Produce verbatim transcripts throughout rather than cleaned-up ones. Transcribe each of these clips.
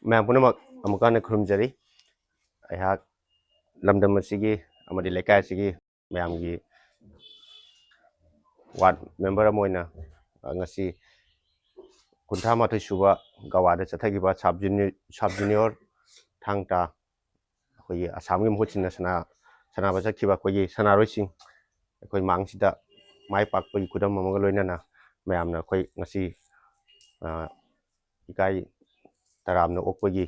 ꯃꯌꯥꯝ ꯄꯨꯝꯅꯃꯛ ꯑꯃꯨꯛꯀ ꯍꯟꯅ ꯈꯨꯔꯨꯝꯖꯔꯤ꯫ ꯑꯩꯍꯥꯛ ꯂꯝꯗꯝ ꯑꯁꯤꯒꯤ ꯑꯃꯗꯤ ꯂꯩꯀꯥꯏ ꯑꯁꯤꯒꯤ ꯃꯌꯥꯝꯒꯤ ꯋꯥꯔꯗ ꯃꯦꯝꯕꯔ ꯑꯃ ꯑꯣꯏꯅ, ꯑ, ꯉꯁꯤ ꯀꯨꯟꯊ꯭ꯔꯥ ꯃꯥꯊꯣꯏ ꯁꯨꯕ ꯒꯋꯥꯗ ꯆꯠꯊꯈꯤꯕ ꯁꯕ ꯖꯨꯅꯤ-, ꯁꯕ ꯖꯨꯅꯤꯌꯔ ꯊꯥꯡ ꯇꯥ ꯑꯩꯈꯣꯏꯒꯤ ꯑꯁꯥꯝꯒꯤ ꯃꯍꯨꯠ ꯁꯤꯟꯅ ꯁꯅꯥ-, ꯁꯥꯟꯅꯕ ꯆꯠꯈꯤꯕ ꯑꯩꯈꯣꯏꯒꯤ ꯁꯥꯟꯅꯔꯣꯏꯁꯤꯡ ꯑꯩꯈꯣꯏ ꯃꯥꯡꯁꯤꯗ ꯃꯥꯏ ꯄꯥꯛꯄꯒꯤ ꯈꯨꯗꯝ ꯑꯃꯒ ꯂꯣꯏꯅꯅ ꯃꯌꯥꯝꯅ ꯑꯩꯈꯣꯏ ꯉꯁꯤ, ꯑ, ꯏꯀꯥꯏ ꯇꯔꯥꯝꯅ ꯑꯣꯛꯄꯒꯤ,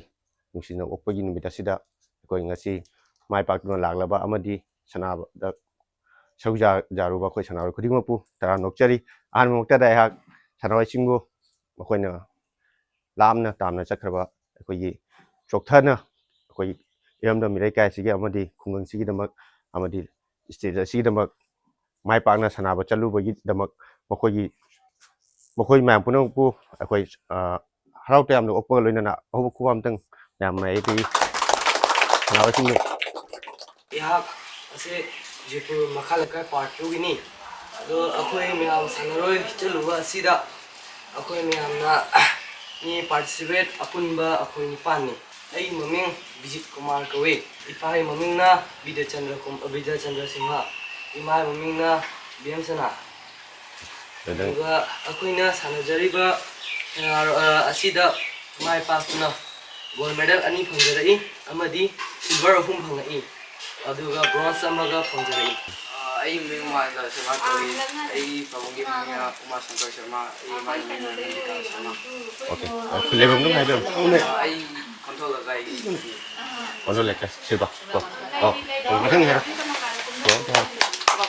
ꯅꯨꯡꯁꯤꯅ ꯑꯣꯛꯄꯒꯤ ꯅꯨꯃꯤꯠ ꯑꯁꯤꯗ ꯑꯩꯈꯣꯏ ꯉꯁꯤ ꯃꯥꯏ ꯄꯥꯛꯇꯨꯅ ꯂꯥꯛꯂꯕ ꯑꯃꯗꯤ ꯁꯥꯟꯅꯕꯗ ꯁꯔꯨꯛ ꯌꯥ-, ꯌꯥꯔꯨꯕ ꯑꯩꯈꯣꯏ ꯁꯥꯟꯅꯔꯣꯏ ꯈꯨꯗꯤꯡꯃꯛꯄꯨ ꯇꯔꯥꯝꯅ ꯑꯣꯛꯆꯔꯤ꯫ ꯑꯍꯥꯟꯕꯃꯛꯇꯗ ꯑꯩꯍꯥꯛ ꯁꯥꯟꯅꯔꯣꯏꯁꯤꯡꯕꯨ ꯃꯈꯣꯏꯅ ꯂꯥꯞꯅ ꯇꯥꯝꯅ ꯆꯠꯈ꯭ꯔꯕ ꯑꯩꯈꯣꯏꯒꯤ ꯆꯣꯛꯊꯅ ꯑꯩꯈꯣꯏ ꯏꯔꯝꯗꯝ ꯏꯔꯩꯀꯥꯏ ꯑꯁꯤꯒꯤ ꯑꯃꯗꯤ ꯈꯨꯡꯒꯪꯁꯤꯒꯤꯗꯃꯛ ꯑꯃꯗꯤ ꯁ꯭ꯇꯦꯠ ꯑꯁꯤꯒꯤꯗꯃꯛ ꯃꯥꯏ ꯄꯥꯛꯅ ꯁꯥꯟꯅꯕ ꯆꯠꯂꯨꯕꯒꯤꯗꯃꯛ ꯃꯈꯣꯏꯒꯤ, ꯃꯈꯣꯏ ꯃꯌꯥꯝ ꯄꯨꯝꯅꯃꯛꯄꯨ ꯑꯩꯈꯣꯏ, ꯑ, ꯍꯔꯥꯎ ꯇꯌꯥꯝꯅ ꯑꯣꯛꯄꯒ ꯂꯣꯏꯅꯅ ꯑꯍꯧꯕ ꯈꯨꯕꯥꯛ ꯑꯃꯇꯪ ꯃꯌꯥꯝ ꯃꯥꯏꯀꯩꯗꯒꯤ ꯁꯥꯟꯅꯕꯁꯤꯡꯕꯨ꯫ ꯑꯩꯍꯥꯛ ꯑꯁꯤ ꯖꯤꯄꯨꯔ ꯃꯈꯥ ꯂꯩꯀꯥꯏ ꯄꯥꯔꯠ ꯇꯨꯒꯤꯅꯤ꯫ ꯑꯗꯣ ꯑꯩꯈꯣꯏ ꯃꯌꯥꯝ ꯁꯥꯟꯅꯔꯣꯏ ꯆꯠꯂꯨꯕ ꯑꯁꯤꯗ ꯑꯩꯈꯣꯏ ꯃꯌꯥꯝꯅ ꯃꯤ ꯄꯥꯔꯇꯤꯁꯤꯄꯦꯠ ꯑꯄꯨꯟꯕ ꯑꯩꯈꯣꯏ ꯅꯤꯄꯥꯟꯅꯤ꯫ ꯑꯩꯒꯤ ꯃꯃꯤꯡ ꯕꯤꯖꯤꯠ ꯀꯨꯃꯥꯔ ꯀꯧꯏ꯫ ꯏꯄꯥꯒꯤ ꯃꯃꯤꯡꯅ ꯕꯤꯗ꯭ꯌꯥꯆꯟꯗ꯭ꯔ ꯀꯨꯝ-, ꯕꯤꯗ꯭ꯌꯥꯆꯟꯗ꯭ꯔ ꯁꯤꯡꯍ꯫ ꯏꯃꯥꯒꯤ ꯃꯃꯤꯡꯅ ꯕꯦꯝꯁꯅꯥ꯫ ꯑꯗꯨꯒ ꯑꯩꯈꯣꯏꯅ ꯁꯥꯟꯅꯖꯔꯤꯕ, ꯑ, ꯑꯁꯤꯗ ꯃꯥꯏ ꯄꯥꯛꯇꯨꯅ ꯒꯣꯜ ꯃꯦꯗꯜ ꯑꯅꯤ ꯐꯪꯖꯔꯛꯏ ꯑꯃꯗꯤ ꯁꯤꯜꯚꯔ ꯑꯍꯨꯝ ꯐꯪꯉꯛꯏ꯫ ꯑꯗꯨꯒ bronze ꯑꯃꯒ ꯐꯪꯖꯔꯛꯏ꯫ ꯑꯩ ꯃꯤꯡ ꯃꯥꯏꯒ ꯁꯔꯃ ꯀꯧꯏ꯫ ꯑꯩ ꯄꯥꯕꯨꯡꯒꯤ ꯃꯤꯡꯅ ꯎꯃꯥ ꯁꯪꯀꯔ ꯁꯔꯃ, ꯑꯩ ꯏꯃꯥꯒꯤ ꯃꯤꯡꯅ ꯅꯟꯗꯤꯀꯥ ꯁꯔꯃ꯫ Okay, ꯑ, ꯂꯩꯐꯝꯗꯣ ꯍꯥꯏꯕꯤꯔꯝꯃꯣ꯫ ꯑꯩ ꯀꯣꯟꯊꯧ ꯂꯩꯀꯥꯏꯒꯤ꯫ ꯀꯣꯟꯊꯧ ꯂꯩꯀꯥꯏ, ꯁꯤꯜꯄ꯫ ꯀꯣ꯫ ꯑꯣ, ꯑꯣ, ꯃꯊꯪ ꯍꯥꯏꯔꯣ꯫ ꯀꯣ,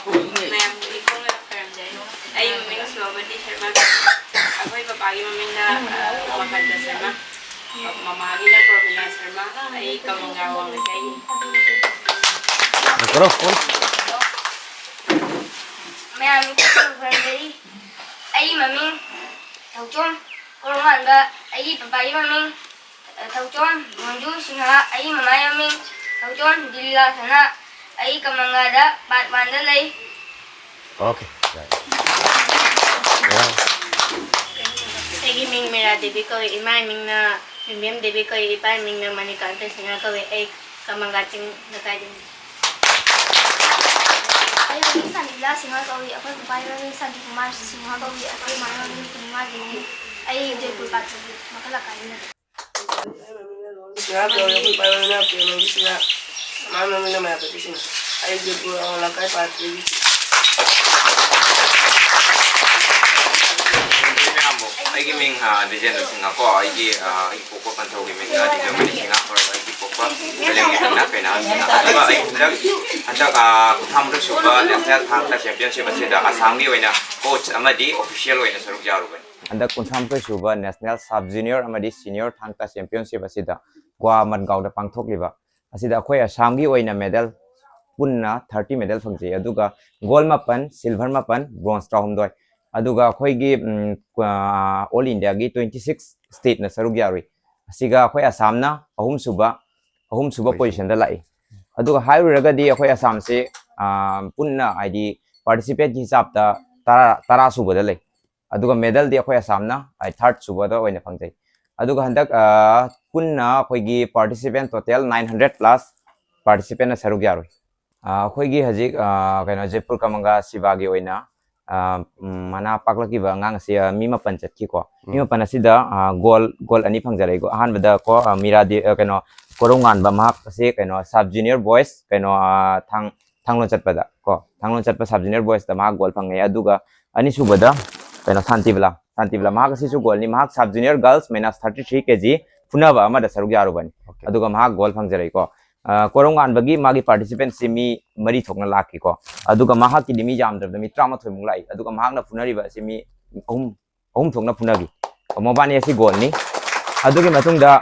ꯀꯣ꯫ ꯃꯌꯥꯝꯒꯤ ꯏꯀꯣꯡꯗ ꯈꯣꯏꯔꯝꯖꯔꯤ꯫ ꯑꯩ ꯃꯃꯤꯡ ꯁꯨꯚꯥꯕꯇꯤ ꯁꯔꯃ꯫ ꯑꯩꯈꯣꯏ ꯄꯄꯥꯒꯤ ꯃꯃꯤꯡꯅ, ꯑ, ꯃꯀꯟꯗ ꯁꯔꯃ꯫ ꯃꯃꯥꯒꯤꯅ ꯄ꯭ꯔꯣꯃꯤꯂꯥ ꯁꯔꯃ꯫ ꯑꯩ ꯀꯃꯪꯒꯥ ꯋꯥꯡ ꯂꯩꯀꯥꯏꯒꯤ꯫ ꯀꯔꯣ, ꯀꯣꯟ꯫ ꯃꯌꯥꯝ ꯏꯀꯣꯡꯗ ꯈꯣꯏꯔꯝꯖꯔꯤ꯫ ꯑꯩ ꯃꯃꯤꯡ ꯊꯧꯆꯣꯝ ꯀꯣꯔꯣꯡꯍꯥꯟꯕ꯫ ꯑꯩꯒꯤ ꯄꯄꯥꯒꯤ ꯃꯃꯤꯡ ꯊꯧꯆꯣꯟ ꯃꯣꯟꯖꯨ ꯁꯤꯡꯍ꯫ ꯑꯩ ꯃꯃꯥꯏ ꯃꯃꯤꯡ ꯊꯧꯆꯣꯟ ꯗꯤꯂꯤꯂꯥ ꯁꯅꯥ꯫ ꯑꯩ ꯀꯃꯪꯒꯥꯗ part one ꯗ ꯂꯩ꯫ Okay, ꯌꯥꯔꯦ꯫ ꯌꯥꯔꯦ꯫ ꯑꯩꯒꯤ ꯃꯤꯡ ꯃꯤꯔꯥ ꯗꯦꯕꯤ ꯀꯧꯏ꯫ ꯏꯃꯥ ꯃꯤꯡꯅ ꯌꯨꯝꯕꯦꯝ ꯗꯦꯕꯤ ꯀꯧꯏ꯫ ꯏꯄꯥ ꯃꯤꯡꯅ ꯃꯅꯤꯀꯥꯟꯇ ꯁꯤꯡꯍ ꯀꯧꯏ꯫ ꯑꯩ ꯀꯃꯪꯒꯥ ꯆꯤꯡ ꯂꯩꯀꯥꯏꯗꯒꯤꯅꯤ꯫ ꯑꯩ ꯃꯃꯤꯡ ꯁꯥꯟꯇꯤꯂꯥ ꯁꯤꯡꯍ ꯀꯧꯏ꯫ ꯑꯩꯈꯣꯏ ꯄꯄꯥꯒꯤ ꯃꯃꯤꯡ ꯁꯥꯟꯇꯤꯀꯨꯃꯥꯔ ꯁꯤꯡꯍ ꯀꯧꯏ꯫ ꯑꯩꯈꯣꯏ ꯏꯃꯥꯒꯤ ꯃꯃꯤꯡ ꯄꯨꯔꯅꯤꯃꯥ ꯗꯦꯕꯤ꯫ ꯑꯩ ꯖꯣꯏꯄꯨꯔ ꯄꯥꯇ꯭ꯔꯒꯤ ꯃꯈꯜ ꯑꯀꯥꯏꯅꯤ꯫ ꯁꯤꯡꯍꯥ ꯀꯧꯏ꯫ ꯑꯩꯈꯣꯏ ꯏꯄꯥ ꯏꯃꯥ ꯃꯤꯡꯅ ꯄ꯭ꯔꯦꯃꯒꯤ ꯁꯤꯡꯍꯥ, ꯃꯃꯥ ꯃꯃꯤꯡꯅ ꯃꯌꯥꯄꯇꯤ ꯁꯤꯡꯍꯥ꯫ ꯑꯩ ꯖꯣꯏꯄꯨꯔ ꯑꯋꯥꯡ ꯂꯩꯀꯥꯏ part three ꯒꯤ꯫ ꯑꯩꯒꯤ ꯃꯤꯡ, ꯑ, ꯗꯤꯖꯦꯟꯗ꯭ꯔ ꯁꯤꯡꯍ ꯀꯣ꯫ ꯑꯩꯒꯤ, ꯑ, ꯑꯩꯒꯤ ꯄꯣꯛꯄ ꯄꯟꯊꯧꯒꯤ ꯃꯤꯡꯅ ꯗꯤꯖꯦꯟꯗ꯭ꯔ ꯁꯤꯡꯍ, ꯑꯣꯔ ꯑꯩꯒꯤ ꯄꯣꯛꯄ ꯐꯤꯂꯝꯒꯤ ꯃꯤꯡꯅ ꯄꯦꯅꯥ ꯁꯤꯡꯍ꯫ ꯑꯗꯨꯒ ꯑꯩ ꯍꯟꯗꯛ, ꯍꯟꯗꯛ, ꯑ, ꯀꯨꯟꯊ꯭ꯔꯥ ꯃꯊꯣꯏ ꯁꯨꯕ National ꯊꯥꯡ ꯇꯥ championship ꯑꯁꯤꯗ ꯑꯁꯥꯝꯒꯤ ꯑꯣꯏꯅ coach ꯑꯃꯗꯤ official ꯑꯣꯏꯅ ꯁꯔꯨꯛ ꯌꯥꯔꯨꯕꯅꯤ꯫ ꯍꯟꯗꯛ ꯀꯨꯟꯊ꯭ꯔꯥ ꯃꯊꯣꯏ ꯁꯨꯕ National Sub Junior ꯑꯃꯗꯤ Senior ꯊꯥꯡ ꯇꯥ championship ꯑꯁꯤꯗ ꯒꯣꯋꯥ ꯃꯠꯒꯥꯎꯗ ꯄꯥꯡꯊꯣꯛꯂꯤꯕ ꯑꯁꯤꯗ ꯑꯩꯈꯣꯏ ꯑꯁꯥꯝꯒꯤ ꯑꯣꯏꯅ medal ꯄꯨꯟꯅ thirty medal ꯐꯪꯖꯩ꯫ ꯑꯗꯨꯒ gold ꯃꯥꯄꯟ, silver ꯃꯥꯄꯟ, bronze ꯇꯔꯥꯍꯨꯝꯗꯣꯏ꯫ ꯑꯗꯨꯒ ꯑꯩꯈꯣꯏꯒꯤ, ꯎꯝ, ꯑ, all India ꯒꯤ twenty six state ꯅ ꯁꯔꯨꯛ ꯌꯥꯔꯨꯏ꯫ ꯑꯁꯤꯒ ꯑꯩꯈꯣꯏ ꯑꯁꯥꯝꯅ ꯑꯍꯨꯝꯁꯨꯕ, ꯑꯍꯨꯝꯁꯨꯕ position ꯗ ꯂꯥꯛꯏ꯫ ꯑꯗꯨꯒ ꯍꯥꯏꯔꯨꯔꯒꯗꯤ ꯑꯩꯈꯣꯏ ꯑꯁꯥꯝꯁꯦ, ꯑ, ꯄꯨꯟꯅ ꯍꯥꯏꯗꯤ participant ꯀꯤ ꯍꯤꯁꯥꯞꯇ ꯇꯔꯥ, ꯇꯔꯥ ꯁꯨꯕꯗ ꯂꯩ꯫ ꯑꯗꯨꯒ medal ꯗꯤ ꯑꯩꯈꯣꯏ ꯑꯁꯥꯝꯅ, ꯑ, third ꯁꯨꯕꯗ ꯑꯣꯏꯅ ꯐꯪꯖꯩ꯫ ꯑꯗꯨꯒ ꯍꯟꯗꯛ, ꯑ, ꯄꯨꯟꯅ ꯑꯩꯈꯣꯏꯒꯤ participant total nine hundred plus participant ꯅ ꯁꯔꯨꯛ ꯌꯥꯔꯨꯏ꯫ ꯑ, ꯑꯩꯈꯣꯏꯒꯤ ꯍꯧꯖꯤꯛ, ꯑ, ꯀꯩꯅꯣ, ꯖꯣꯏꯄꯨꯔ ꯀꯃꯪꯒꯥ ꯁꯤꯕꯥꯒꯤ ꯑꯣꯏꯅ, ꯑ, ꯎꯝ, ꯃꯅꯥ ꯄꯥꯛꯂꯛꯈꯤꯕ ꯑꯉꯥꯡ ꯑꯁꯤ, ꯑ, ꯃꯤ ꯃꯥꯄꯟ ꯆꯠꯈꯤꯀꯣ꯫ ꯃꯤ ꯎꯝ꯫ ꯃꯥꯄꯟ ꯑꯁꯤꯗ, ꯑ, gold, gold ꯑꯅꯤ ꯐꯪꯖꯔꯛꯏꯀꯣ꯫ ꯑꯍꯥꯟꯕꯗ ꯀꯣ, ꯑ, ꯃꯤꯔꯥ ꯗꯦ-, ꯑ, ꯀꯩꯅꯣ, ꯀꯣꯔꯧꯉꯥꯟꯕ, ꯃꯍꯥꯛ ꯑꯁꯤ ꯀꯩꯅꯣ sub junior boys ꯀꯩꯅꯣ, ꯑ, ꯊꯥꯡ-, ꯊꯥꯡꯂꯣꯟ ꯆꯠꯄꯗ ꯀꯣ, ꯊꯥꯡꯂꯣꯟ ꯆꯠꯄ sub junior boysꯇ ꯃꯍꯥꯛ goal ꯐꯪꯉꯦ꯫ ꯑꯗꯨꯒ ꯑꯅꯤꯁꯨꯕꯗ ꯀꯩꯅꯣ ꯁꯥꯟꯇꯤꯕꯂꯥ, ꯁꯥꯟꯇꯤꯕꯂꯥ ꯃꯍꯥꯛ ꯑꯁꯤꯁꯨ goalꯅꯤ꯫ ꯃꯍꯥꯛ sub junior girls minus thirty three kg ꯐꯨꯅꯕ ꯑꯃꯗ ꯁꯔꯨꯛ ꯌꯥꯔꯨꯕꯅꯤ꯫ Okay. ꯑꯗꯨꯒ ꯃꯍꯥꯛ goal ꯐꯪꯖꯔꯛꯏꯀꯣ꯫ ꯑ, ꯀꯣꯔꯧꯉꯥꯟꯕꯒꯤ ꯃꯥꯒꯤ participantꯁꯤ ꯃꯤ ꯃꯔꯤ ꯊꯣꯛꯅ ꯂꯥꯛꯈꯤꯀꯣ꯫ ꯑꯗꯨꯒ ꯃꯍꯥꯛꯀꯤꯗꯤ ꯃꯤ ꯌꯥꯝꯗ꯭ꯔꯕꯗ ꯃꯤ ꯇꯔꯥꯃꯥꯊꯣꯏꯃꯨꯛ ꯂꯥꯛꯏ꯫ ꯑꯗꯨꯒ ꯃꯍꯥꯛꯅ ꯐꯨꯅꯔꯤꯕ ꯑꯁꯤ ꯃꯤ ꯑꯍꯨꯝ, ꯑꯍꯨꯝ ꯊꯣꯛꯅ ꯐꯨꯅꯈꯤ꯫ ꯃꯕꯥꯅꯤ ꯑꯁꯤ goalꯅꯤ꯫ ꯑꯗꯨꯒꯤ ꯃꯇꯨꯡꯗ,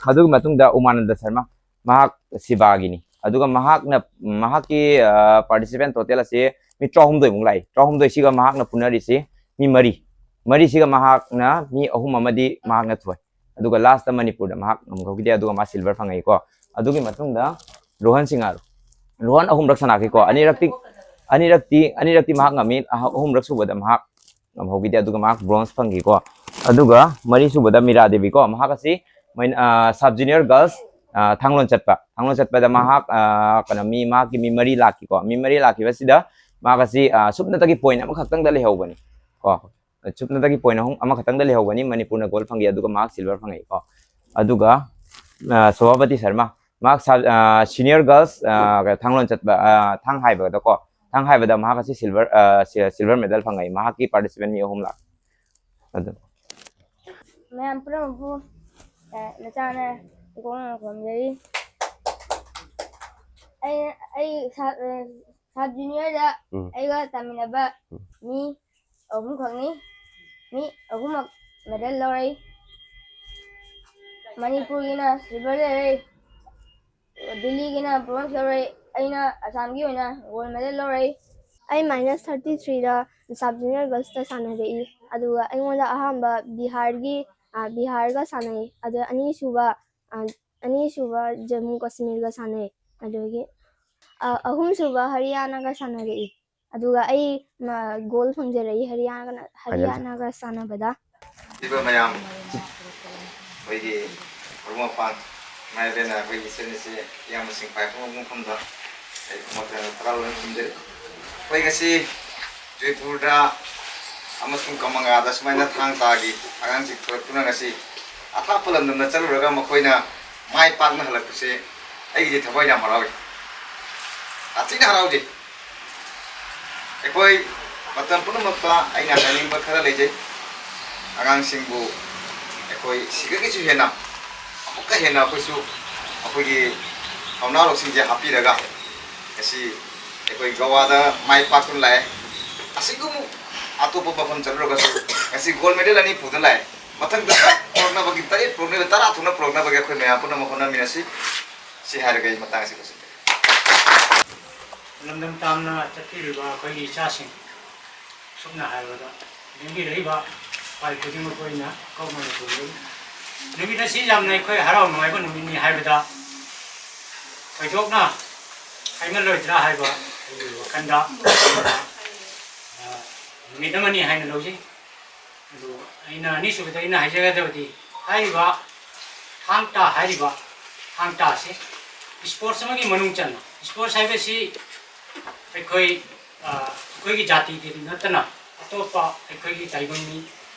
ꯑꯗꯨꯒꯤ ꯃꯇꯨꯡꯗ ꯎꯃꯥꯅꯟꯗ ꯁꯔꯃ, ꯃꯍꯥꯛ ꯁꯤꯕꯥꯒꯤꯅꯤ꯫ ꯑꯗꯨꯒ ꯃꯍꯥꯛꯅ, ꯃꯍꯥꯛꯀꯤ, ꯑ, participant total ꯑꯁꯤ ꯃꯤ ꯇꯔꯥꯍꯨꯝꯗꯣꯏꯃꯨꯛ ꯂꯥꯛꯏ꯫ ꯇꯔꯥꯍꯨꯝꯗꯣꯏꯁꯤꯒ ꯃꯍꯥꯛꯅ ꯐꯨꯅꯔꯤꯁꯤ ꯃꯤ ꯃꯔꯤ, ꯃꯔꯤꯁꯤꯒ ꯃꯍꯥꯛꯅ ꯃꯤ ꯑꯍꯨꯝ ꯑꯃꯗꯤ ꯃꯍꯥꯛꯅ ꯊꯣꯏ꯫ ꯑꯗꯨꯒ lastꯇ ꯃꯅꯤꯄꯨꯔꯗ ꯃꯍꯥꯛ ꯉꯝꯍꯧꯈꯤꯗꯦ꯫ ꯑꯗꯨꯒ ꯃꯥ silver ꯐꯪꯉꯛꯏꯀꯣ꯫ ꯑꯗꯨꯒꯤ ꯃꯇꯨꯡꯗ ꯔꯣꯍꯟ ꯁꯤꯡꯉꯥꯔꯨ, ꯔꯣꯍꯟ ꯑꯍꯨꯝꯔꯛ ꯁꯥꯟꯅꯈꯤꯀꯣ꯫ ꯑꯅꯤꯔꯛꯇꯤ, ꯑꯅꯤꯔꯛꯇꯤ, ꯑꯅꯤꯔꯛꯇꯤ ꯃꯍꯥꯛ ꯉꯝꯃꯤ꯫ ꯑꯍ-, ꯑꯍꯨꯝꯔꯛ ꯁꯨꯕꯗ ꯃꯍꯥꯛ ꯉꯝꯍꯧꯈꯤꯗꯦ꯫ ꯑꯗꯨꯒ ꯃꯍꯥꯛ bronze ꯐꯪꯈꯤꯀꯣ꯫ ꯑꯗꯨꯒ ꯃꯔꯤ ꯁꯨꯕꯗ ꯃꯤꯔꯥ ꯗꯦꯕꯤ ꯀꯣ꯫ ꯃꯍꯥꯛ ꯑꯁꯤ ꯃꯩ-, ꯑ, sub junior girls, ꯑ, ꯊꯥꯡꯂꯣꯟ ꯆꯠꯄ, ꯊꯥꯡꯂꯣꯟ ꯆꯠꯄꯗ ꯃꯍꯥꯛ, ꯑ, ꯀꯩꯅꯣ, ꯃꯤ, ꯃꯍꯥꯛꯀꯤ ꯃꯤ ꯃꯔꯤ ꯂꯥꯛꯈꯤꯀꯣ꯫ ꯃꯤ ꯃꯔꯤ ꯂꯥꯛꯈꯤꯕꯁꯤꯗ ꯃꯍꯥꯛ ꯑꯁꯤ, ꯑ, ꯁꯨꯞꯅꯇꯒꯤ point ꯑꯃꯈꯛꯇꯪꯗ ꯂꯩꯍꯧꯕꯅꯤ ꯀꯣ꯫ ꯁꯨꯞꯅꯇꯒꯤ point ꯑꯍꯨꯝ ꯑꯃꯈꯛꯇꯪꯗ ꯂꯩꯍꯧꯕꯅꯤ꯫ ꯃꯅꯤꯄꯨꯔꯅ gold ꯐꯪꯈꯤ, ꯑꯗꯨꯒ ꯃꯍꯥꯛ silver ꯐꯪꯉꯛꯏꯀꯣ꯫ ꯑꯗꯨꯒ, ꯑ, ꯁꯣꯚꯥꯄꯇꯤ ꯁꯔꯃ, ꯃꯍꯥꯛ ꯁꯥ-, ꯑ, senior girls, ꯑ, ꯊꯥꯡꯂꯣꯟ ꯆꯠꯄ, ꯑ, ꯊꯥꯡ ꯍꯥꯏꯕꯗꯀꯣ, ꯊꯥꯡ ꯍꯥꯏꯕꯗ ꯃꯍꯥꯛ ꯑꯁꯤ silver, ꯑ, si-, silver medal ꯐꯪꯉꯛꯏ꯫ ꯃꯍꯥꯛꯀꯤ participant ꯃꯤ ꯑꯍꯨꯝ ꯂꯥꯛ꯫ ꯑꯗꯨ꯫ ꯃꯌꯥꯝ ꯄꯨꯝꯅꯃꯛꯄꯨ, ꯑ, ꯅꯆꯥꯅ ꯏꯀꯣꯛꯅ ꯈꯨꯔꯨꯝꯖꯔꯤ꯫ ꯑꯩ, ꯑꯩ ꯁꯥ-, ꯑ, sub juniorꯗ ꯎꯝ꯫ ꯑꯩꯒ ꯇꯥꯃꯤꯟꯅꯕ ꯎꯝ꯫ ꯃꯤ ꯑꯍꯨꯝꯈꯛꯅꯤ꯫ ꯃꯤ ꯑꯍꯨꯝꯃꯛ medal ꯂꯧꯔꯛꯏ꯫ ꯃꯅꯤꯄꯨꯔꯒꯤꯅ silver ꯂꯩꯔꯛꯏ, ꯗꯤꯜꯂꯤꯒꯤꯅ bronze ꯂꯧꯔꯛꯏ, ꯑꯩꯅ ꯑꯁꯥꯝꯒꯤ ꯑꯣꯏꯅ gold medal ꯂꯧꯔꯛꯏ꯫ ꯑꯩ minus thirty threeꯗ sub junior girlsꯇ ꯁꯥꯟꯅꯔꯛꯏ꯫ ꯑꯗꯨꯒ ꯑꯩꯉꯣꯟꯗ ꯑꯍꯥꯟꯕ ꯕꯤꯍꯥꯔꯒꯤ, ꯑ, ꯕꯤꯍꯥꯔꯒ ꯁꯥꯟꯅꯩ꯫ ꯑꯗꯨ ꯑꯅꯤꯁꯨꯕ, ꯑ, ꯑꯅꯤꯁꯨꯕ ꯖꯝꯃꯨ ꯀꯥꯁꯃꯤꯔꯒ ꯁꯥꯟꯅꯩ꯫ ꯑꯗꯨꯗꯒꯤ, ꯑ, ꯑꯍꯨꯝꯁꯨꯕ ꯍꯔꯤꯌꯥꯅꯥꯒ ꯁꯥꯟꯅꯔꯛꯏ꯫ ꯑꯗꯨꯒ ꯑꯩ, ꯃ, gold ꯐꯪꯖꯔꯛꯏ ꯍꯔꯤꯌꯥꯅꯥꯒ, ꯍꯔꯤꯌꯥꯅꯥꯒ ꯁꯥꯟꯅꯕꯗ꯫ ꯏꯕ ꯃꯌꯥꯝ, ꯑꯩꯈꯣꯏꯒꯤ ꯃꯔꯨꯞ ꯃꯄꯥꯡ, ꯏꯃꯥ ꯏꯕꯦꯟꯅ ꯑꯩꯈꯣꯏꯒꯤ ꯏꯆꯟ ꯏꯆꯦ ꯏꯌꯥꯝꯕꯁꯤꯡ ꯄꯥꯏꯈꯣꯡꯕ ꯃꯐꯝꯗ ꯑꯩ ꯈꯨꯃꯛꯇ ꯇꯔꯥ ꯂꯣꯏꯅ ꯈꯨꯝꯖꯔꯤ꯫ ꯑꯩꯈꯣꯏ ꯉꯁꯤ ꯖꯣꯏꯄꯨꯔꯗ ꯑꯃꯁꯨꯡ ꯀꯃꯪꯒꯥꯗ ꯁꯨꯃꯥꯏꯅ ꯊꯥꯡ ꯇꯥꯒꯤ ꯑꯉꯥꯡꯁꯤꯡ ꯊꯣꯛꯂꯛꯇꯨꯅ ꯉꯁꯤ ꯑꯊꯥꯞꯄ ꯂꯝꯗꯝꯗ ꯆꯠꯂꯨꯔꯒ ꯃꯈꯣꯏꯅ ꯃꯥꯏ ꯄꯥꯛꯅ ꯍꯜꯂꯛꯄꯁꯦ ꯑꯩꯒꯤꯗꯤ ꯊꯃꯣꯏ ꯌꯥꯝ ꯍꯔꯥꯎꯏ, ꯌꯥꯝ ꯊꯤꯅ ꯍꯔꯥꯎꯖꯩ꯫ ꯑꯩꯈꯣꯏ ꯃꯇꯝ ꯄꯨꯝꯅꯃꯛꯇ ꯑꯩꯅ ꯍꯥꯏꯅꯤꯡꯕ ꯈꯔ ꯂꯩꯖꯩ꯫ ꯑꯉꯥꯡꯁꯤꯡꯕꯨ ꯑꯩꯈꯣꯏ ꯁꯤꯗꯒꯤꯁꯨ ꯍꯦꯟꯅ, ꯑꯃꯨꯛꯀ ꯍꯦꯟꯅ ꯑꯩꯈꯣꯏꯁꯨ ꯑꯩꯈꯣꯏꯒꯤ ꯊꯧꯅꯥ ꯂꯧꯁꯤꯡꯁꯦ ꯍꯥꯞꯄꯤꯔꯒ ꯉꯁꯤ ꯑꯩꯈꯣꯏ ꯒꯋꯥꯗ ꯃꯥꯏ ꯄꯥꯛꯇꯨꯅ ꯂꯥꯛꯑꯦ꯫ ꯑꯁꯤꯒꯨꯝ ꯑꯇꯣꯞꯄ ꯃꯐꯝ ꯆꯠꯂꯨꯔꯒꯁꯨ ꯉꯁꯤ ꯒꯣꯜ ꯃꯦꯗꯜ ꯑꯅꯤ ꯄꯨꯗꯨꯅ ꯂꯥꯛꯑꯦ꯫ ꯃꯊꯪꯗ ꯄꯨꯔꯛꯅꯕꯒꯤ, ꯇꯔꯦꯠ ꯄꯨꯔꯛꯅꯕ, ꯇꯔꯥ ꯊꯨꯅ ꯄꯨꯔꯛꯅꯕꯒꯤ ꯑꯩꯈꯣꯏ ꯃꯌꯥꯝ ꯄꯨꯝꯅꯃꯛ ꯍꯣꯠꯅꯃꯤꯟꯅꯁꯤ꯫ ꯁꯤ ꯍꯥꯏꯔꯒ ꯑꯩ ꯃꯇꯥꯡ ꯑꯁꯤ ꯂꯣꯏꯁꯤꯟꯖꯔꯦ꯫ ꯂꯝꯗꯝ ꯇꯥꯝꯅ ꯆꯠꯄꯤꯔꯤꯕ ꯑꯩꯈꯣꯏꯒꯤ ꯏꯆꯥꯁꯤꯡ, ꯁꯝꯅ ꯍꯥꯏꯔꯕꯗ ꯂꯦꯡꯕꯤꯔꯛꯏꯕ ꯎꯄꯥꯏ ꯈꯨꯗꯤꯡꯃꯛ ꯑꯣꯏꯅ ꯀꯧꯅꯅ ꯈꯨꯔꯨꯝꯖꯔꯤ꯫ ꯅꯨꯃꯤꯠ ꯑꯁꯤ ꯌꯥꯝꯅ ꯑꯩꯈꯣꯏ ꯍꯔꯥꯎ ꯅꯨꯡꯉꯥꯏꯕ ꯅꯨꯃꯤꯠꯅꯤ ꯍꯥꯏꯕꯗ ꯊꯣꯏꯗꯣꯛꯅ ꯍꯥꯏꯃꯜꯂꯣꯏꯗ꯭ꯔꯥ ꯍꯥꯏꯕ ꯑꯩꯒꯤ ꯋꯥꯈꯜꯗ, ꯑ, ꯅꯨꯃꯤꯠ ꯑꯃꯅꯤ ꯍꯥꯏꯅ ꯂꯧꯖꯩ꯫ ꯑꯗꯨ ꯑꯩꯅ ꯑꯅꯤꯁꯨꯕꯗ ꯑꯩꯅ ꯍꯥꯏꯖꯒꯗꯕꯗꯤ, ꯍꯥꯏꯔꯤꯕ ꯊꯥꯡ ꯇꯥ ꯍꯥꯏꯔꯤꯕ ꯊꯥꯡ ꯇꯥ ꯑꯁꯤ sports ꯑꯃꯒꯤ ꯃꯅꯨꯡ ꯆꯟꯕ꯫ Sports ꯍꯥꯏꯕꯁꯤ ꯑꯩꯈꯣꯏ, ꯑ, ꯑꯩꯈꯣꯏꯒꯤ ꯖꯥꯇꯤꯒꯤ ꯅꯠꯇꯅ ꯑꯇꯣꯞꯄ ꯑꯩꯈꯣꯏꯒꯤ ꯇꯥꯏꯕꯪ ꯃꯤ,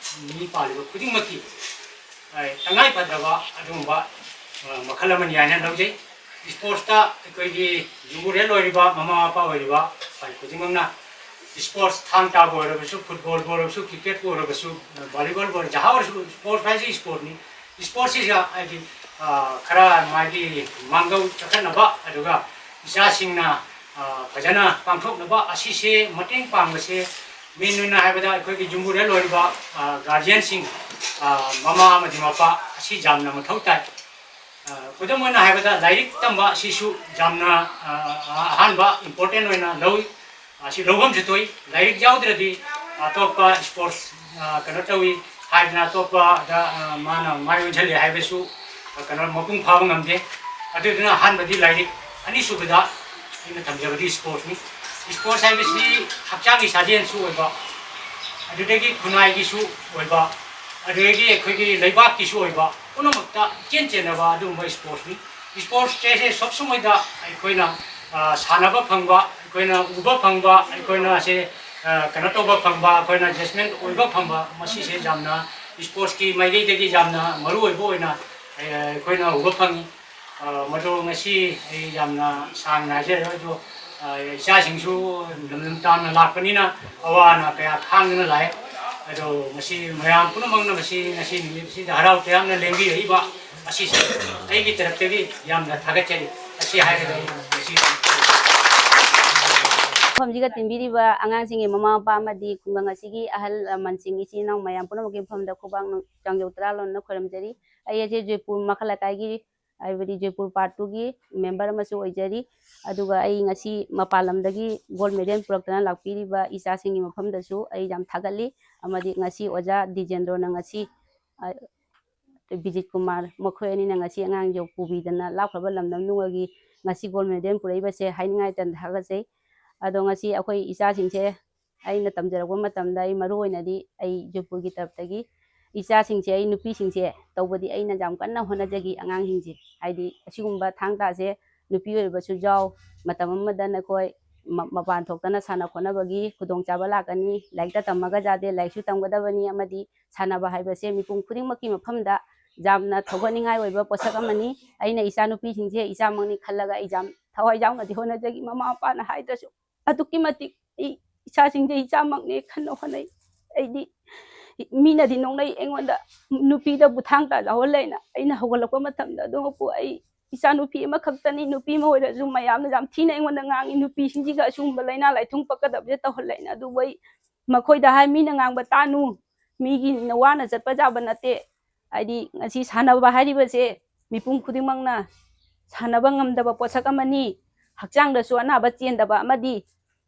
ꯃꯤ ꯄꯥꯜꯂꯤꯕ ꯈꯨꯗꯤꯡꯃꯛꯀꯤ, ꯑ, ꯇꯉꯥꯏ ꯐꯗ꯭ꯔꯕ ꯑꯗꯨꯒꯨꯝꯕ, ꯑ, ꯃꯈꯜ ꯑꯃꯅꯤ ꯍꯥꯏꯅ ꯂꯧꯖꯩ꯫ Sportsꯇ ꯑꯩꯈꯣꯏꯒꯤ ꯌꯨꯝꯕꯨꯔꯦꯟ ꯑꯣꯏꯔꯤꯕ, ꯃꯃꯥ ꯃꯄꯥ ꯑꯣꯏꯔꯤꯕ ꯎꯄꯥꯏ ꯈꯨꯗꯤꯡꯃꯛꯅ sports, ꯊꯥꯡ ꯇꯥꯕꯨ ꯑꯣꯏꯔꯕꯁꯨ, footballꯕꯨ ꯑꯣꯏꯔꯕꯁꯨ, cricketꯄꯨ ꯑꯣꯏꯔꯕꯁꯨ, volleybalꯕꯨ ꯑꯣꯏꯔꯕꯁꯨ, ꯖꯍꯥ ꯑꯣꯏꯔꯁꯨ, sports ꯍꯥꯏꯁꯤ sportsꯅꯤ꯫ Sportsꯁꯤꯗ ꯍꯥꯏꯗꯤ, ꯑ, ꯈꯔ ꯃꯥꯒꯤ ꯃꯥꯡꯒꯧ ꯆꯈꯠꯅꯕ, ꯑꯗꯨꯒ ꯏꯆꯥꯁꯤꯡꯅ, ꯑ, ꯐꯖꯅ ꯄꯥꯡꯊꯣꯛꯅꯕ, ꯑꯁꯤꯁꯦ ꯃꯇꯦꯡ ꯄꯥꯡꯕꯁꯦ main ꯑꯣꯏꯅ ꯍꯥꯏꯕꯗ ꯑꯩꯈꯣꯏꯒꯤ ꯌꯨꯝꯕꯨꯔꯦꯟ ꯑꯣꯏꯔꯤꯕ, ꯑ, guardianꯁꯤꯡ, ꯑ, ꯃꯃꯥ ꯑꯃꯗꯤ ꯃꯄꯥ ꯑꯁꯤ ꯌꯥꯝꯅ ꯃꯊꯧ ꯇꯥꯏ꯫ ꯑ, ꯈꯨꯗꯝ ꯑꯣꯏꯅ ꯍꯥꯏꯕꯗ ꯂꯥꯏꯔꯤꯛ ꯇꯝꯕ ꯑꯁꯤꯁꯨ ꯌꯥꯝꯅ, ꯑ, ꯑ, ꯑꯍꯥꯟꯕ important ꯑꯣꯏꯅ ꯂꯧꯏ꯫ ꯑꯁꯤ ꯂꯧꯐꯝꯁꯨ ꯊꯣꯛꯏ꯫ ꯂꯥꯏꯔꯤꯛ ꯌꯥꯎꯗ꯭ꯔꯗꯤ ꯑꯇꯣꯞꯄ sports, ꯑ, ꯀꯩꯅꯣ ꯇꯧꯏ ꯍꯥꯏꯗꯅ ꯑꯇꯣꯞꯄꯗ, ꯑ, ꯃꯥꯅ ꯃꯥꯏ ꯑꯣꯟꯁꯤꯜꯂꯤ ꯍꯥꯏꯕꯁꯨ, ꯑ, ꯀꯩꯅꯣ ꯃꯄꯨꯡ ꯐꯥꯕ ꯉꯝꯗꯦ꯫ ꯑꯗꯨꯗꯨꯅ ꯑꯍꯥꯟꯕꯗꯤ ꯂꯥꯏꯔꯤꯛ, ꯑꯅꯤꯁꯨꯕꯗ ꯑꯩꯅ ꯊꯝꯖꯕꯗꯤ sportsꯅꯤ꯫ Sports ꯍꯥꯏꯕꯁꯤ ꯍꯛꯆꯥꯡꯒꯤ ꯁꯥꯖꯦꯜꯁꯨ ꯑꯣꯏꯕ, ꯑꯗꯨꯗꯒꯤ ꯈꯨꯟꯅꯥꯏꯒꯤꯁꯨ ꯑꯣꯏꯕ, ꯑꯗꯨꯗꯒꯤ ꯑꯩꯈꯣꯏꯒꯤ ꯂꯩꯕꯥꯛꯀꯤꯁꯨ ꯑꯣꯏꯕ, ꯄꯨꯝꯅꯃꯛꯇ ꯏꯆꯦꯟ ꯆꯦꯟꯅꯕ ꯑꯗꯨꯒꯨꯝꯕ sportsꯅꯤ꯫ Sports ꯍꯥꯏꯁꯦ ꯁꯣꯞ ꯁꯨꯡꯉꯩꯗ ꯑꯩꯈꯣꯏꯅ, ꯑ, ꯁꯥꯟꯅꯕ ꯐꯪꯕ, ꯑꯩꯈꯣꯏꯅ ꯎꯕ ꯐꯪꯕ, ꯑꯩꯈꯣꯏꯅ ꯁꯦ, ꯑ, ꯀꯩꯅꯣ ꯇꯧꯕ ꯐꯪꯕ, ꯑꯩꯈꯣꯏꯅ judgement ꯑꯣꯏꯕ ꯐꯪꯕ, ꯃꯁꯤꯁꯦ ꯌꯥꯝꯅ sportsꯀꯤ ꯃꯥꯏꯀꯩꯗꯒꯤ ꯌꯥꯝꯅ ꯃꯔꯨ ꯑꯣꯏꯕ ꯑꯣꯏꯅ ꯑꯩꯈꯣꯏꯅ ꯎꯕ ꯐꯪꯉꯤ꯫ ꯑ, ꯃꯗꯨ ꯉꯁꯤ ꯑꯩ ꯌꯥꯝꯅ ꯁꯥꯡꯅ ꯍꯥꯏꯖꯔꯣꯏ, ꯑꯗꯣ, ꯑ, ꯏꯆꯥꯁꯤꯡꯁꯨ ꯂꯝꯗꯝ ꯇꯥꯝꯅ ꯂꯥꯛꯄꯅꯤꯅ ꯑꯋꯥ ꯑꯅꯥ ꯀꯌꯥ ꯈꯥꯡꯗꯨꯅ ꯂꯥꯛꯑꯦ꯫ ꯑꯗꯣ ꯃꯁꯤ ꯃꯌꯥꯝ ꯄꯨꯝꯅꯃꯛꯅ ꯃꯁꯤ ꯉꯁꯤ ꯅꯨꯃꯤꯠꯁꯤꯗ ꯍꯔꯥꯎ ꯇꯌꯥꯝꯅ ꯂꯦꯡꯕꯤꯔꯛꯏꯕ ꯑꯁꯤꯁꯦ ꯑꯩꯒꯤ ꯇꯔꯞꯇꯒꯤ ꯌꯥꯝꯅ ꯊꯥꯒꯠꯆꯔꯤ꯫ ꯑꯁꯤ ꯍꯥꯏꯔꯒ ꯑꯩ ꯉꯁꯤ ꯃꯐꯝꯁꯤꯒ ꯇꯤꯟꯕꯤꯔꯤꯕ ꯑꯉꯥꯡꯁꯤꯡꯒꯤ ꯃꯃꯥ ꯃꯄꯥ ꯑꯃꯗꯤ ꯈꯨꯡꯒꯪ ꯑꯁꯤꯒꯤ ꯑꯍꯜ ꯂꯃꯟꯁꯤꯡ, ꯏꯆꯤꯜ ꯏꯅꯥꯎ ꯃꯌꯥꯝ ꯄꯨꯝꯅꯃꯛꯀꯤ ꯃꯐꯝꯗ ꯈꯨꯕꯥꯛ ꯆꯥꯝꯖꯧ ꯇꯔꯥ ꯂꯣꯟꯅ ꯈꯣꯏꯔꯝꯖꯔꯤ꯫ ꯑꯩ ꯑꯁꯤ ꯖꯣꯏꯄꯨꯔ ꯃꯈꯜ ꯂꯩꯀꯥꯏꯒꯤ, ꯍꯥꯏꯕꯗꯤ ꯖꯣꯏꯄꯨꯔ ꯄꯥꯔꯠ ꯇꯨꯒꯤ ꯃꯦꯝꯕꯔ ꯑꯃꯁꯨ ꯑꯣꯏꯖꯔꯤ꯫ ꯑꯗꯨꯒ ꯑꯩ ꯉꯁꯤ ꯃꯄꯥꯟ ꯂꯝꯗꯒꯤ ꯒꯣꯜꯗ ꯃꯦꯗꯜ ꯄꯨꯔꯛꯇꯅ ꯂꯥꯛꯄꯤꯔꯤꯕ ꯏꯆꯥꯁꯤꯡꯒꯤ ꯃꯐꯝꯗꯁꯨ ꯑꯩ ꯌꯥꯝ ꯊꯥꯒꯠꯂꯤ꯫ ꯑꯃꯗꯤ ꯉꯁꯤ ꯑꯣꯖꯥ ꯗꯤꯖꯦꯟꯗ꯭ꯔꯣꯅ ꯉꯁꯤ, ꯑ, ꯕꯤꯖꯤꯠ ꯀꯨꯃꯥꯔ, ꯃꯈꯣꯏ ꯑꯅꯤꯅ ꯉꯁꯤ ꯑꯉꯥꯡꯁꯦ ꯄꯨꯕꯤꯗꯅ ꯂꯥꯞꯈ꯭ꯔꯕ ꯂꯝꯗꯝꯗꯨꯃꯒꯤ ꯉꯁꯤ ꯒꯣꯜꯗ ꯃꯦꯗꯜ ꯄꯨꯔꯛꯏꯕꯁꯦ ꯍꯥꯏꯅꯤꯡꯉꯥꯏ ꯂꯩꯇꯅ ꯊꯥꯒꯠꯆꯩ꯫ ꯑꯗꯣ ꯉꯁꯤ ꯑꯩꯈꯣꯏ ꯏꯆꯥꯁꯤꯡꯁꯦ ꯑꯩꯅ ꯇꯝꯖꯔꯛꯄ ꯃꯇꯝꯗ ꯑꯩ ꯃꯔꯨ ꯑꯣꯏꯅꯗꯤ ꯑꯩ ꯖꯣꯏꯄꯨꯔꯒꯤ ꯇꯔꯞꯇꯒꯤ ꯏꯆꯥꯁꯤꯡꯁꯦ, ꯑꯩ ꯅꯨꯄꯤꯁꯤꯡꯁꯦ ꯇꯧꯕꯗꯤ ꯑꯩꯅ ꯌꯥꯝ ꯀꯟꯅ ꯍꯣꯠꯅꯖꯈꯤ ꯑꯉꯥꯡꯁꯤꯡꯁꯦ꯫ ꯍꯥꯏꯗꯤ ꯑꯁꯤꯒꯨꯝꯕ ꯊꯥꯡ ꯇꯥꯁꯦ ꯅꯨꯄꯤ ꯑꯣꯏꯔꯕꯁꯨ ꯌꯥꯎ, ꯃꯇꯝ ꯑꯃꯗ ꯅꯈꯣꯏ ꯃ-, ꯃꯄꯥꯟ ꯊꯣꯛꯇꯅ ꯁꯥꯟꯅ ꯈꯣꯠꯅꯕꯒꯤ ꯈꯨꯗꯣꯡꯆꯥꯕ ꯂꯥꯛꯀꯅꯤ꯫ ꯂꯥꯏꯔꯤꯛꯇ ꯇꯝꯃꯒ ꯌꯥꯗꯦ, ꯂꯥꯏꯔꯤꯛꯁꯨ ꯇꯝꯒꯗꯕꯅꯤ, ꯑꯃꯗꯤ ꯁꯥꯟꯅꯕ ꯍꯥꯏꯕꯁꯦ ꯃꯤꯄꯨꯝ ꯈꯨꯗꯤꯡꯃꯛꯀꯤ ꯃꯐꯝꯗ ꯌꯥꯝꯅ ꯊꯧꯒꯠꯅꯤꯡꯉꯥꯏ ꯑꯣꯏꯕ ꯄꯣꯠꯁꯛ ꯑꯃꯅꯤ꯫ ꯑꯩꯅ ꯏꯆꯥ ꯅꯨꯄꯤꯁꯤꯡꯁꯦ ꯏꯆꯥꯃꯛꯅꯤ ꯈꯜꯂꯒ ꯑꯩ ꯌꯥꯝ ꯊꯋꯥꯏ ꯌꯥꯎꯅꯗꯤ ꯍꯣꯠꯅꯖꯈꯤ꯫ ꯃꯃꯥ ꯃꯄꯥꯅ ꯍꯥꯏꯗ꯭ꯔꯁꯨ ꯑꯗꯨꯛꯀꯤ ꯃꯇꯤꯛ ꯑꯩ ꯏꯆꯥꯁꯤꯡꯁꯦ ꯏꯆꯥꯃꯛꯅꯦ ꯈꯟꯅ ꯍꯣꯠꯅꯩ꯫ ꯑꯩꯗꯤ ꯃꯤꯅꯗꯤ ꯅꯣꯛꯅꯩ ꯑꯩꯉꯣꯟꯗ, ꯅꯨꯄꯤꯗꯕꯨ ꯊꯥꯡ ꯇꯥ ꯌꯥꯎꯍꯜꯂꯦꯅ꯫ ꯑꯩꯅ ꯍꯧꯒꯠꯂꯛꯄ ꯃꯇꯝꯗ ꯑꯗꯨꯃꯛꯄꯨ ꯑꯩ ꯏꯆꯥ ꯅꯨꯄꯤ ꯑꯃꯈꯛꯇꯅꯤ꯫ ꯅꯨꯄꯤ ꯑꯃ ꯑꯣꯏꯔꯁꯨ ꯃꯌꯥꯝꯅ ꯌꯥꯝ ꯊꯤꯅ ꯑꯩꯉꯣꯟꯗ ꯉꯥꯡꯉꯤ, ꯅꯨꯄꯤꯁꯤꯡꯁꯤꯒ ꯑꯁꯤꯒꯨꯝꯕ ꯂꯥꯏꯅꯥ ꯂꯥꯏꯊꯨꯡ ꯄꯛꯀꯗꯕꯁꯦ ꯇꯧꯍꯜꯂꯦꯅ꯫ ꯑꯗꯨꯕꯨ ꯑꯩ ꯃꯈꯣꯏꯗ ꯍꯥꯏ, "ꯃꯤꯅ ꯉꯥꯡꯕ ꯇꯥꯅꯨ, ꯃꯤꯒꯤ ꯋꯥꯅ ꯆꯠꯄ ꯌꯥꯕ ꯅꯠꯇꯦ"꯫ ꯍꯥꯏꯗꯤ ꯉꯁꯤ ꯁꯥꯟꯅꯕ ꯍꯥꯏꯔꯤꯕꯁꯦ ꯃꯤꯄꯨꯝ ꯈꯨꯗꯤꯡꯃꯛꯅ ꯁꯥꯟꯅꯕ ꯉꯝꯗꯕ ꯄꯣꯠꯁꯛ ꯑꯃꯅꯤ꯫ ꯍꯛꯆꯥꯡꯗꯁꯨ ꯑꯅꯥꯕ ꯆꯦꯟꯗꯕ ꯑꯃꯗꯤ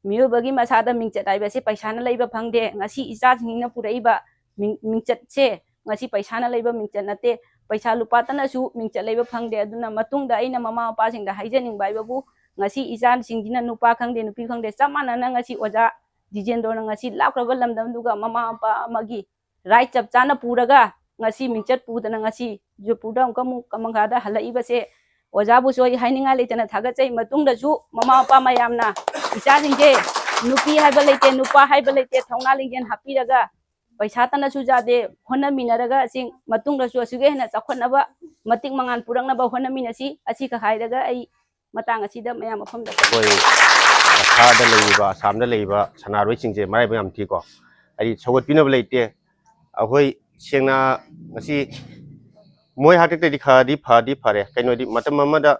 ꯃꯤꯑꯣꯏꯕꯒꯤ ꯃꯁꯥꯗ ꯃꯤꯡꯆꯠ ꯍꯥꯏꯕꯁꯦ ꯄꯩꯁꯥꯅ ꯂꯩꯕ ꯐꯪꯗꯦ꯫ ꯉꯁꯤ ꯏꯆꯥꯁꯤꯡꯁꯤꯅ ꯄꯨꯔꯛꯏꯕ ꯃꯤꯡ-, ꯃꯤꯡꯆꯠꯁꯦ ꯉꯁꯤ ꯄꯩꯁꯥꯅ ꯂꯩꯕ ꯃꯤꯡꯆꯠ ꯅꯠꯇꯦ꯫ ꯄꯩꯁꯥ ꯂꯨꯄꯥꯇꯅꯁꯨ ꯃꯤꯡꯆꯠ ꯂꯩꯕ ꯐꯪꯗꯦ꯫ ꯑꯗꯨꯅ ꯃꯇꯨꯡꯗ ꯑꯩꯅ ꯃꯃꯥ ꯃꯄꯥꯁꯤꯡꯗ ꯍꯥꯏꯖꯅꯤꯡꯕ ꯍꯥꯏꯕꯕꯨ, ꯉꯁꯤ ꯏꯆꯥꯁꯤꯡꯁꯤꯅ ꯅꯨꯄꯥ ꯈꯪꯗꯦ, ꯅꯨꯄꯤ ꯈꯪꯗꯦ, ꯆꯞ ꯃꯥꯟꯅꯅ ꯉꯁꯤ ꯑꯣꯖꯥ ꯗꯤꯖꯦꯟꯗ꯭ꯔꯣꯅ ꯉꯁꯤ ꯂꯥꯞꯈ꯭ꯔꯕ ꯂꯝꯗꯝꯗꯨꯒ ꯃꯃꯥ ꯃꯄꯥ ꯑꯃꯒꯤ ꯔꯥꯏꯠ ꯆꯞ ꯆꯥꯅ ꯄꯨꯔꯒ ꯉꯁꯤ ꯃꯤꯡꯆꯠ ꯄꯨꯗꯅ ꯉꯁꯤ ꯖꯣꯏꯄꯨꯔꯗ ꯑꯃꯨꯛꯀ ꯑꯃꯨꯛ ꯀꯃꯪꯒꯥꯗ ꯍꯜꯂꯛꯏꯕꯁꯦ ꯑꯣꯖꯥꯕꯨꯁꯨ ꯑꯩ ꯍꯥꯏꯅꯤꯡꯉꯥꯏ ꯂꯩꯇꯅ ꯊꯥꯒꯠꯆꯩ꯫ ꯃꯇꯨꯡꯗꯁꯨ ꯃꯃꯥ ꯃꯄꯥ ꯃꯌꯥꯝꯅ ꯏꯆꯥꯁꯤꯡꯁꯦ ꯅꯨꯄꯤ ꯍꯥꯏꯕ ꯂꯩꯇꯦ, ꯅꯨꯄꯥ ꯍꯥꯏꯕ ꯂꯩꯇꯦ, ꯊꯧꯅꯥ ꯂꯤꯡꯖꯦꯜ ꯍꯥꯞꯄꯤꯔꯒ ꯄꯩꯁꯥꯇꯅꯁꯨ ꯌꯥꯗꯦ, ꯍꯣꯠꯅꯃꯤꯟꯅꯔꯒ ꯑꯁꯤ ꯃꯇꯨꯡꯗꯁꯨ ꯑꯁꯤꯒ ꯍꯦꯟꯅ ꯆꯥꯎꯈꯠꯅꯕ, ꯃꯇꯤꯛ ꯃꯉꯥꯜ ꯄꯨꯔꯛꯅꯕ ꯍꯣꯠꯅꯃꯤꯟꯅꯁꯤ꯫ ꯑꯁꯤꯈꯛ ꯍꯥꯏꯔꯒ ꯑꯩ ꯃꯇꯥꯡ ꯑꯁꯤꯗ ꯃꯌꯥꯝ ꯃꯐꯝꯗ ꯑꯩꯈꯣꯏ ꯑꯁꯥꯗ ꯂꯩꯔꯤꯕ, ꯑꯁꯥꯝꯗ ꯂꯩꯔꯤꯕ ꯁꯥꯟꯅꯔꯣꯏꯁꯤꯡꯁꯦ ꯃꯔꯥꯏꯕꯛ ꯌꯥꯝ ꯊꯤꯀꯣ꯫ ꯍꯥꯏꯗꯤ ꯁꯧꯒꯠꯄꯤꯅꯕ ꯂꯩꯇꯦ꯫ ꯑꯩꯈꯣꯏ ꯁꯦꯡꯅ ꯉꯁꯤ ꯃꯣꯏ ꯍꯥꯛꯇꯛꯇꯗꯤ ꯈꯔꯗꯤ ꯐꯗꯤ ꯐꯔꯦ꯫ ꯀꯩꯅꯣꯗꯤ ꯃꯇꯝ ꯑꯃꯗ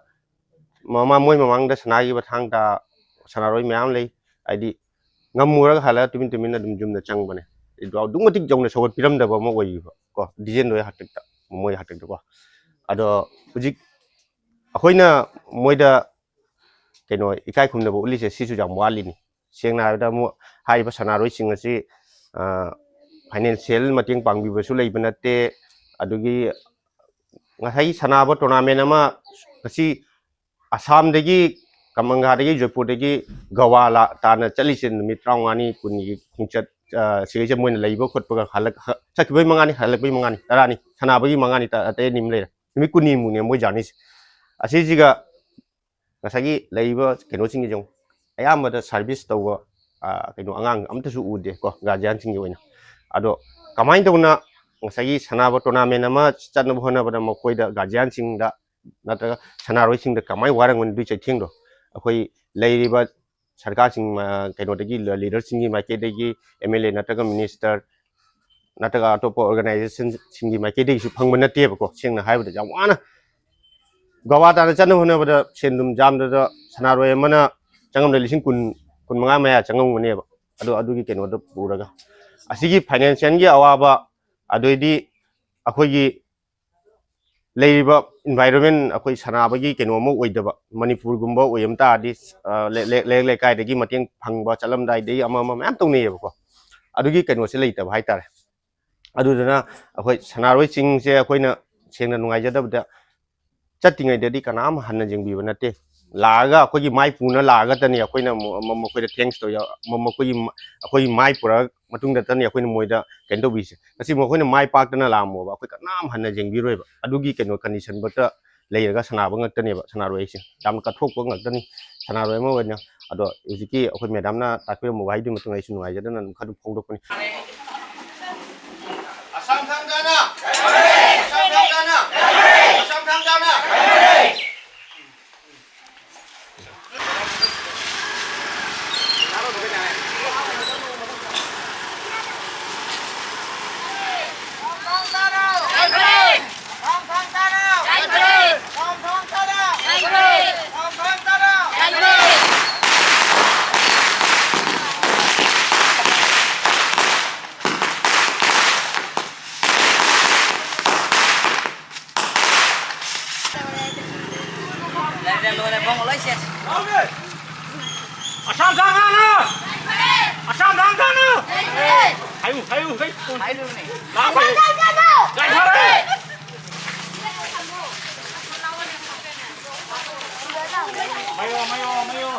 ꯃꯃꯥ ꯃꯣꯏ ꯃꯃꯥꯡꯗ ꯁꯥꯟꯅꯈꯤꯕ ꯊꯥꯡ ꯇꯥ ꯁꯥꯟꯅꯔꯣꯏ ꯃꯌꯥꯝ ꯂꯩ꯫ ꯍꯥꯏꯗꯤ ꯉꯝꯃꯨꯔꯒ ꯍꯜꯂꯒ ꯇꯨꯃꯤꯟ ꯇꯨꯃꯤꯟ ꯑꯗꯨꯝ ꯌꯨꯝꯗ ꯆꯪꯕꯅꯦ꯫ ꯑꯗꯨ ꯑꯗꯨꯛ ꯃꯇꯤꯛ ꯌꯧꯅ ꯁꯧꯒꯠꯄꯤꯔꯝꯗꯕ ꯑꯃ ꯑꯣꯏꯌꯦꯕ ꯀꯣ, ꯗꯤꯖꯦꯟꯗꯣꯏ ꯍꯥꯛꯇꯛꯇ, ꯃꯣꯏ ꯍꯥꯛꯇꯛꯇꯀꯣ꯫ ꯑꯗꯣ ꯍꯧꯖꯤꯛ ꯑꯩꯈꯣꯏꯅ ꯃꯣꯏꯗ ꯀꯩꯅꯣ ꯏꯀꯥꯏ ꯈꯨꯝꯅꯕ ꯎꯠꯂꯤꯁꯦ ꯁꯤꯁꯨ ꯌꯥꯝ ꯋꯥꯠꯂꯤꯅꯤ꯫ ꯁꯦꯡꯅ ꯍꯥꯏꯔꯕꯗ ꯑꯃꯨꯛ ꯍꯥꯏꯔꯤꯕ ꯁꯥꯟꯅꯔꯣꯏꯁꯤꯡ ꯑꯁꯤ ꯐꯥꯏꯅꯥꯟꯁꯤꯌꯦꯜ ꯃꯇꯦꯡ ꯄꯥꯡꯕꯤꯕꯁꯨ ꯂꯩꯕ ꯅꯠꯇꯦ꯫ ꯑꯗꯨꯒꯤ ꯉꯁꯥꯏꯒꯤ ꯁꯥꯟꯅꯕ ꯇꯣꯔꯅꯥꯃꯦꯟ ꯑꯃ ꯉꯁꯤ ꯑꯁꯥꯝꯗꯒꯤ, ꯀꯃꯪꯒꯥꯗꯒꯤ, ꯖꯣꯏꯄꯨꯔꯗꯒꯤ ꯒꯋꯥ ꯂꯥ-, ꯇꯥꯟꯅ ꯆꯠꯂꯤꯁꯦ ꯅꯨꯃꯤꯠ ꯇꯔꯥꯃꯉꯥꯅꯤ, ꯀꯨꯟꯅꯤꯒꯤ ꯈꯣꯡꯆꯠ, ꯑ, ꯁꯤꯒꯩꯁꯦ ꯃꯣꯏꯅ ꯂꯩꯕ ꯈꯣꯠꯄꯒ ꯍꯜꯂꯛ-, ꯍ-, ꯆꯠꯈꯤꯕꯩ ꯃꯉꯥꯅꯤ, ꯍꯜꯂꯛꯄꯩ ꯃꯉꯥꯅꯤ, ꯇꯔꯥꯅꯤ, ꯁꯥꯟꯅꯕꯒꯤ ꯃꯉꯥꯅꯤ, ꯇ-, ꯑꯇꯩ ꯑꯅꯤ ꯑꯃ ꯂꯩꯔꯦ꯫ ꯅꯨꯃꯤꯠ ꯀꯨꯟꯅꯤꯃꯨꯛꯅꯦ ꯃꯣꯏ ꯖꯔꯅꯤꯁꯦ꯫ ꯑꯁꯤꯁꯤꯒ ꯉꯁꯥꯏꯒꯤ ꯂꯩꯔꯤꯕ ꯀꯩꯅꯣꯁꯤꯡꯁꯦ ꯌꯦꯡꯉꯨ, ꯑꯌꯥꯝꯕꯗ ꯁꯥꯔꯚꯤꯁ ꯇꯧꯕ, ꯑ, ꯀꯩꯅꯣ ꯑꯉꯥꯡ ꯑꯝꯇꯁꯨ ꯎꯗꯦ ꯀꯣ, ꯒꯥꯔꯖꯤꯌꯥꯟꯁꯤꯡꯒꯤ ꯑꯣꯏꯅ꯫ ꯑꯗꯣ ꯀꯃꯥꯏꯅ ꯇꯧꯅ ꯉꯁꯥꯏꯒꯤ ꯁꯥꯟꯅꯕ ꯇꯣꯔꯅꯥꯃꯦꯟ ꯑꯃ ꯆꯠꯅꯕ ꯍꯣꯠꯅꯕꯗ ꯃꯈꯣꯏꯗ ꯒꯥꯔꯖꯤꯌꯥꯟꯁꯤꯡꯗ ꯅꯠꯇ꯭ꯔꯒ ꯁꯥꯟꯅꯔꯣꯏꯁꯤꯡꯗ ꯀꯃꯥꯏꯅ ꯋꯥꯔꯝꯒꯅꯤ? ꯑꯗꯨꯒꯤ ꯆꯩꯊꯦꯡꯗꯣ ꯑꯩꯈꯣꯏ ꯂꯩꯔꯤꯕ ꯁꯔꯀꯥꯔꯁꯤꯡ, ꯑ, ꯀꯩꯅꯣꯗꯒꯤ, ꯂꯤꯗꯔꯁꯤꯡꯒꯤ ꯃꯥꯏꯀꯩꯗꯒꯤ, ꯑꯦꯝ ꯑꯦꯜ ꯑꯦ ꯅꯠꯇ꯭ꯔꯒ ꯃꯤꯅꯤꯁꯇꯔ ꯅꯠꯇ꯭ꯔꯒ ꯑꯇꯣꯞꯄ ꯑꯣꯔꯒꯅꯥꯏꯖꯦꯁꯟꯁꯤꯡꯒꯤ ꯃꯥꯏꯀꯩꯗꯒꯤꯁꯨ ꯐꯪꯕ ꯅꯠꯇꯦꯕꯀꯣ꯫ ꯁꯦꯡꯅ ꯍꯥꯏꯕꯗ ꯌꯥꯝ ꯋꯥꯅ ꯒꯋꯥ ꯇꯥꯟꯅ ꯆꯠꯅꯕ ꯍꯣꯠꯅꯕꯗ ꯁꯦꯟꯗꯨꯝ ꯌꯥꯝꯗ꯭ꯔꯗ ꯁꯥꯟꯅꯔꯣꯏ ꯑꯃꯅ ꯆꯪꯉꯝꯗ ꯂꯤꯁꯤꯡ ꯀꯨꯟ, ꯀꯨꯟꯃꯉꯥ ꯃꯌꯥ ꯆꯪꯉꯝꯒꯅꯦꯕ꯫ ꯑꯗꯣ ꯑꯗꯨꯒꯤ ꯀꯩꯅꯣꯗꯣ ꯄꯨꯔꯒ ꯑꯁꯤꯒꯤ ꯐꯥꯏꯅꯥꯟꯁꯤꯌꯦꯜꯒꯤ ꯑꯋꯥꯕ, ꯑꯗꯩꯗꯤ ꯑꯩꯈꯣꯏꯒꯤ ꯂꯩꯔꯤꯕ ꯏꯟꯚꯥꯏꯔꯣꯟꯃꯦꯟ, ꯑꯩꯈꯣꯏ ꯁꯥꯟꯅꯕꯒꯤ ꯀꯩꯅꯣ ꯑꯃ ꯑꯣꯏꯗꯕ, ꯃꯅꯤꯄꯨꯔꯒꯨꯝꯕ ꯑꯣꯏꯔꯝ ꯇꯥꯔꯗꯤ, ꯑ, ꯂꯩ-, ꯂꯩ-, ꯂꯩꯔꯛ ꯂꯩꯀꯥꯏꯗꯒꯤ ꯃꯇꯦꯡ ꯐꯪꯕ ꯆꯠꯂꯝꯗꯥꯏꯗꯒꯤ ꯑꯃ ꯑꯃ ꯃꯌꯥꯝ ꯇꯧꯅꯩꯌꯦꯕꯀꯣ꯫ ꯑꯗꯨꯒꯤ ꯀꯩꯅꯣꯁꯦ ꯂꯩꯇꯕ ꯍꯥꯏꯇꯥꯔꯦ꯫ ꯑꯗꯨꯗꯨꯅ ꯑꯩꯈꯣꯏ ꯁꯥꯟꯅꯔꯣꯏꯁꯤꯡꯁꯦ ꯑꯩꯈꯣꯏꯅ ꯁꯦꯡꯅ ꯅꯨꯡꯉꯥꯏꯖꯗꯕꯗ, ꯆꯠꯇ꯭ꯔꯤꯉꯩꯗꯗꯤ ꯀꯅꯥꯝ ꯍꯟꯅ ꯌꯦꯡꯕꯤꯕ ꯅꯠꯇꯦ꯫ ꯂꯥꯛꯑꯒ ꯑꯩꯈꯣꯏꯒꯤ ꯃꯥꯏ ꯄꯨꯅ ꯂꯥꯛꯑꯒꯇꯅꯤ ꯑꯩꯈꯣꯏꯅ ꯃ-, ꯃ-, ꯃꯈꯣꯏꯗ ꯊꯦꯡꯛꯁ ꯇꯧ-, ꯃ-, ꯃꯈꯣꯏꯒꯤ ꯃ-, ꯑꯩꯈꯣꯏꯒꯤ ꯃꯥꯏ ꯄꯨꯔꯛꯑ ꯃꯇꯨꯡꯗꯇꯅꯤ ꯑꯩꯈꯣꯏꯅ ꯃꯣꯏꯗ ꯀꯩꯅꯣ ꯇꯧꯕꯤꯁꯦ꯫ ꯉꯁꯤ ꯃꯈꯣꯏꯅ ꯃꯥꯏ ꯄꯥꯛꯇꯅ ꯂꯥꯛꯑꯝꯃꯣꯕ, ꯑꯩꯈꯣꯏ ꯀꯅꯥꯝ ꯍꯟꯅ ꯌꯦꯡꯕꯤꯔꯣꯏꯕ꯫ ꯑꯗꯨꯒꯤ ꯀꯩꯅꯣ ꯀꯟꯗꯤꯁꯟꯕꯨꯛꯇ ꯂꯩꯔꯒ ꯁꯥꯟꯅꯕ ꯉꯥꯛꯇꯅꯦꯕ ꯁꯥꯟꯅꯔꯣꯏ ꯑꯩꯁꯦ꯫ ꯌꯥꯝꯅ ꯀꯠꯊꯣꯛꯄ ꯉꯥꯛꯇꯅꯤ ꯁꯥꯟꯅꯔꯣꯏ ꯑꯃ ꯑꯣꯏꯅ꯫ ꯑꯗꯣ ꯍꯧꯖꯤꯛꯀꯤ ꯑꯩꯈꯣꯏ ꯃꯦꯗꯥꯝꯅ ꯇꯥꯛꯄꯤꯔꯝꯕ ꯋꯥꯍꯩꯗꯨꯒꯤ ꯃꯇꯨꯡ ꯑꯩꯁꯨ ꯅꯨꯡꯉꯥꯏꯖꯗꯅ ꯑꯗꯨꯝ ꯈꯔ ꯑꯗꯨꯝ ꯐꯣꯡꯗꯣꯛꯄꯅꯤ꯫ ꯂꯣꯏꯔꯦ, ꯂꯣꯏꯔꯦ, ꯃꯣꯡ ꯂꯣꯏ ꯁꯦ꯫ ꯑꯁꯥꯝ ꯊꯥꯡ ꯀꯥꯟꯅ! ꯑꯁꯥꯝ ꯊꯥꯡ ꯀꯥꯟꯅ! ꯍꯥꯏꯌꯨ, ꯍꯥꯏꯌꯨ, ꯍꯩ꯫ ꯍꯥꯏꯔꯨꯅꯦ꯫ ꯂꯥꯛꯑꯣ꯫ ꯌꯥꯏꯐꯔꯦ! ꯃꯌꯣ, ꯃꯌꯣ, ꯃꯌꯣ꯫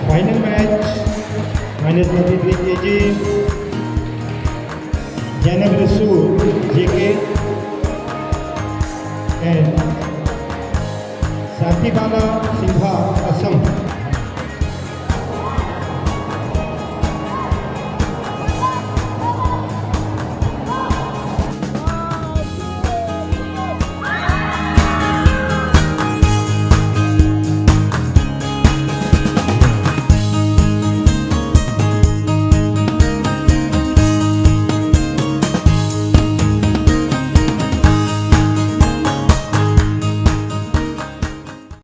Final match, minus thirty-three K G, Jainab Risu, J K, and Santibala Singha, Assam.